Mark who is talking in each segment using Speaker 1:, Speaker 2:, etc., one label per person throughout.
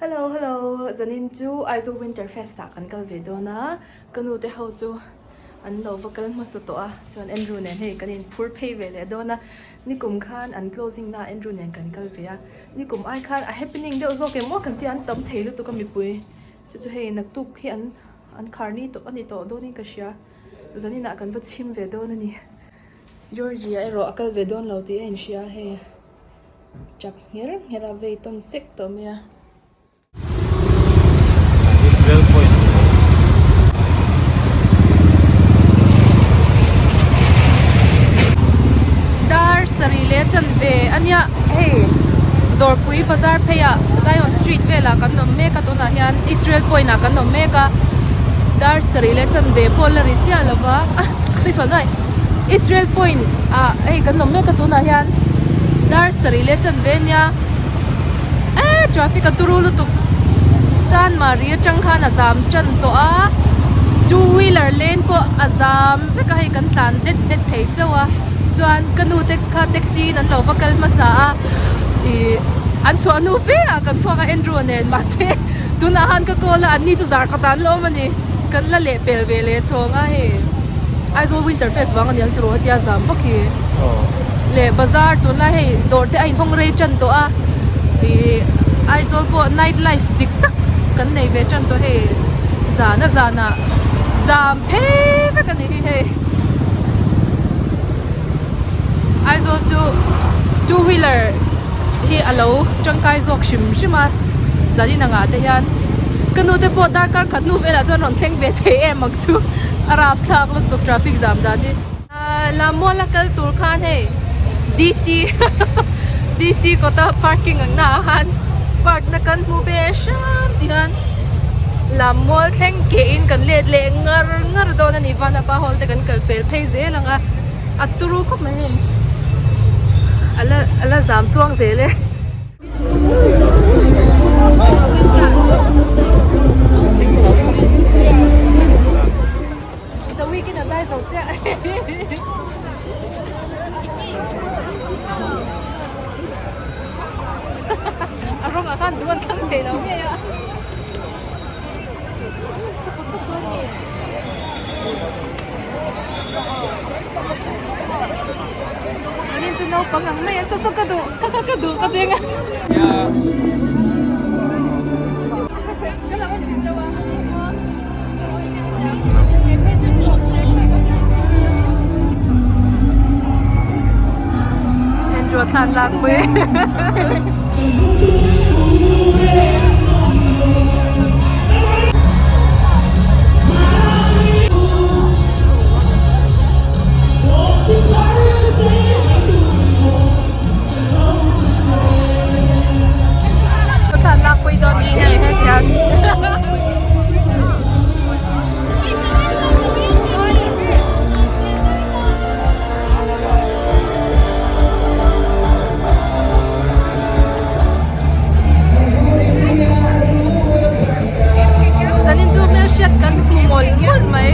Speaker 1: Hello hello zanin chu Aizawl Winter Fest ah kan kal ve dawn a ka nu te ho chu an lo va kal hmasa tawh a chuan Andrew nen hei kan in phur phei ve leh dawn a nikum khan an closing na ah Andrew nen kan kal ve a nikum ai khan a happening deuh zawk em aw kan tia an tam thei lutuk a mipui chu chu hei naktuk hi an an khar ni tawh a ni tawh dawn in ka hria zanin ah kan va chhim ve dawn a ni Georgie ah erawh a kal ve dawn lo tih a inhria hei. Chak ngher ngher a vei tawn sek tawh mai a.
Speaker 2: Israel point.
Speaker 1: Dar sarih leh chanve a nia hei Dawrpui bazar phei ah Zion street velah kan awm mek a tunah hian Israel point ah kan awm mek a dar sarih leh chanve pawh la ri chiah lova sawi sual nuai Israel point ah hei kan awm mek a tunah hian dar sarih leh chanve ania eee traffic a turu lutuk chanmari atang khan a zam tan tawh a two wheeler lane pawh a zam vek a hei kan tlan det det thei chauh a chuan ka nu te kha taxi in an lo va kal hmasa a ih an chhuah hnu fe ah kan chhuak a Andrew nen mahse tunah khan ka call a an ni chu zar kawt ah an la awm a ni kan la leh pel ve leh chhawng a hei. Aizawl Winter Fest vang a ni ang tiraw hetia zam vak hi leh bazar tunlai hei dawr te a inhawng rei tan tawh a ih Aizawl pawh night life dik tak kan nei ve tan tawh hei zan a zan ah zam phei vek a ni hi hei Aizawl chu two wheeler hi a lo tangkai zawk hrim hrim a zanin ang ah te hian ka nu te pawh darkar khat hnu velah chuan rawn thleng ve thei em ang chu a rapthlak lutuk traffic jam dan hi. Lammual a kal tur khan hei DC DC kawta parking ang naah khan park na kan hmu ve hram ti hian Lammual thleng ke in kan let leh ngar ngar dawn a ni Vanapa hall te kan kal pel phei zel ang a a turu khawp mai hei a la a la zam tluang zel e. The weekend a zai zo chiah. A rawng ah khan duh an thlang thei lo ngei a. Anin chu naupang ang mai an saw saw ka duh ka ka ka duh ka deng a. Andrew a thlan lak pui. Zanin chu hmelhriat kan hmu mawlh mawlh mai.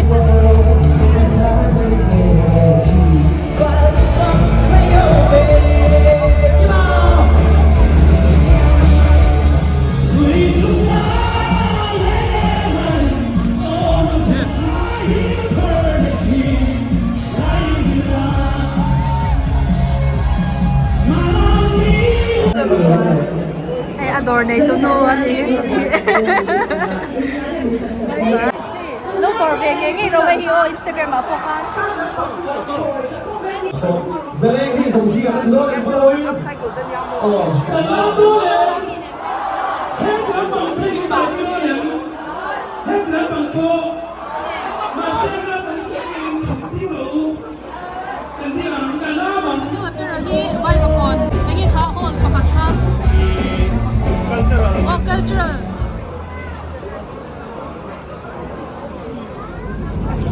Speaker 1: Hei a dawr nei tu nu a ni lo dawr ve ngei ngei rawh hei hi aw Instagram ah pawh khan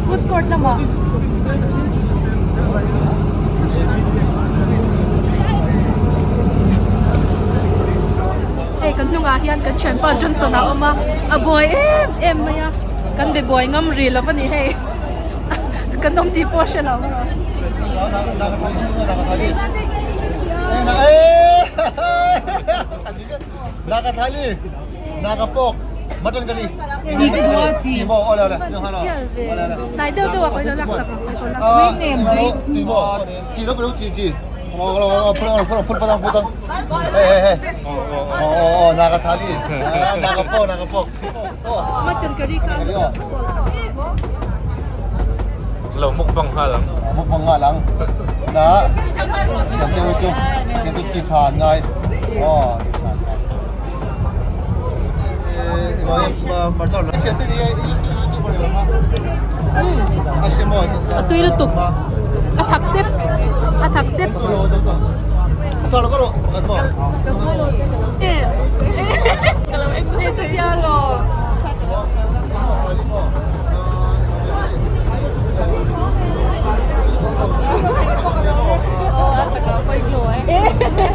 Speaker 1: Food court lamah hei kan hnungah hian kan thianpa Johnson a awm a a buai em em mai a kan be buai ngam rih lo a ni hei kan awm tih pawh a hre lo. Hnai deuh deuh ah kawih lo lak sak ang Mutton curry kha
Speaker 2: Lo mukbang nghal ang.
Speaker 3: Mukbang nghal ang. Na thiam deuh hi chu thiam chu ti tha an ngai. Aw ti tha an ngai.
Speaker 1: A tui lutuk a thak sep a thak sep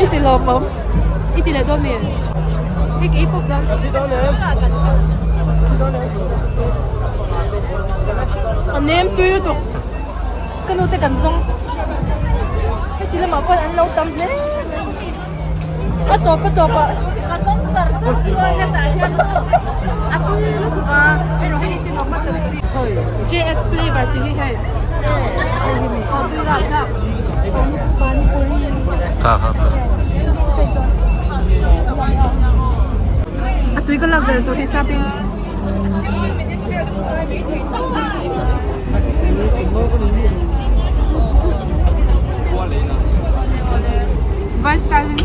Speaker 1: I ti lawm awm I ti leh dawn mi hei ka ei pawp dawn a nem tui lutuk ka nu te kan zawng heti lamah pawh an lo tam hle a tawp a tawp ah a tui lutuk a JS flavor tih hi hei aw tui rap thlak panipuri A tui ka lak vel tur hi sapin. Vice Stalin.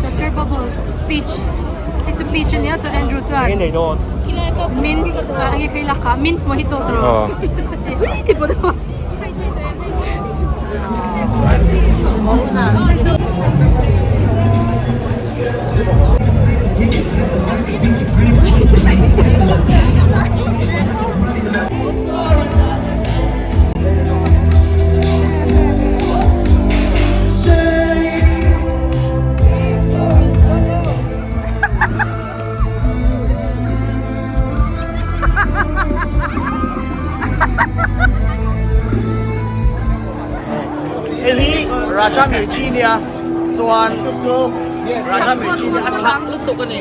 Speaker 1: Doctor Bubbles peach. It's a peach ania chuan Andrew chuan. Mint ah nge kha i lak kha mint mojito tawh. Ui ti pawh.
Speaker 4: Hei hi Raja Mirchi nia chuan Raja Mirchi nia a thak lutuk a ni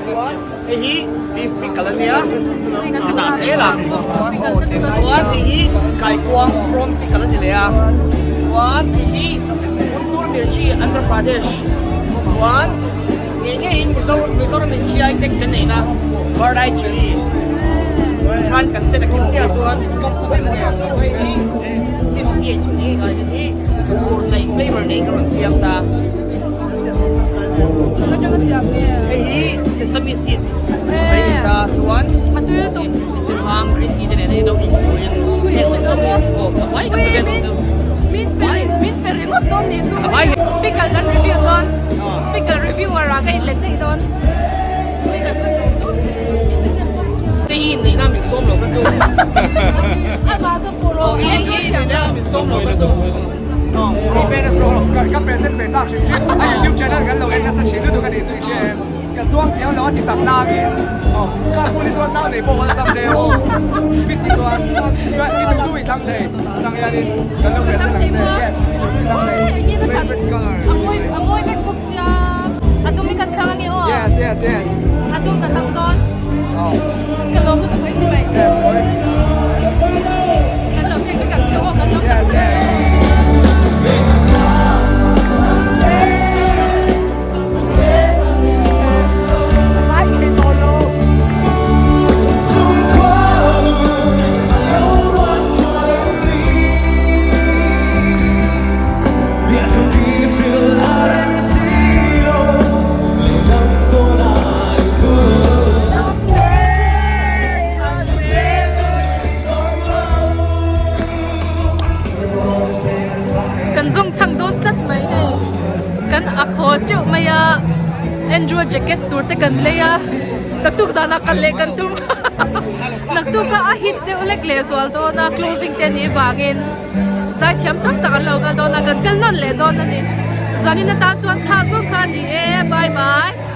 Speaker 4: chuan hei hi beef pickle a nia ka dah zel a chuan hei hi kaikuang prawn pickle a ni leh a chuan hei hi Guntur Mirchi Andhra Pradesh chuan Ngei ngeiin Mizoram in GI tag kan neihna Vardai Chilli khan kan set a kim chiah chuan pawimawh deuh chu hei hi SCH ni ngai te hi tur nei flavour nei ka rawn siam ta. Hei hi sesame seeds mai ni ta chuan senhang green tea te nen hian lo inphurin heng zawng zawng hi aw a vai ka pe ve dawn chu.
Speaker 1: Min pe ringawt dawn nih chu pickle kan review dawn. Pickle reviewer ah ka inlet daih dawn.
Speaker 4: Hei hi neihna min sawm lo kha chu.
Speaker 1: Amah chu pawh rawh.
Speaker 4: Hei hi neihna min sawm lo kha chu.
Speaker 5: Ka present ve chak hrim hrim a youtube channel kan lo en nasa thin lutuk a nih chu i hria em ka zuang thiam lo a ti tak nang in ka phone hi chuan nau nei pawh awlsam hle o fit hi chuan chuan i duh duh i thlang thei atang hian in kan lo present ang che yes i duh duh i thlang thei favorite color
Speaker 1: A mawi vek bawk sia a dum hi kan thlang ange aw
Speaker 5: yes yes yes
Speaker 1: a dum ka thlang dawn ka lawm lutuk mai chi mai
Speaker 5: yes mawi
Speaker 1: kan lo take vek ang che aw kan lo
Speaker 5: yes yes.
Speaker 1: Kan zawng chhang dawn tlat mai hei kan a khaw teuh mai a Andrew a jacket tur te kan lei a naktuk zanah kal leh kan tum naktuk a a hit deuh lek leh zual dawn a closing te anih vangin zaithiam tam tak an lo kal dawn a kan kal nawn leh dawn a ni zanin atan chuan kha zawk kha a ni e bye bye.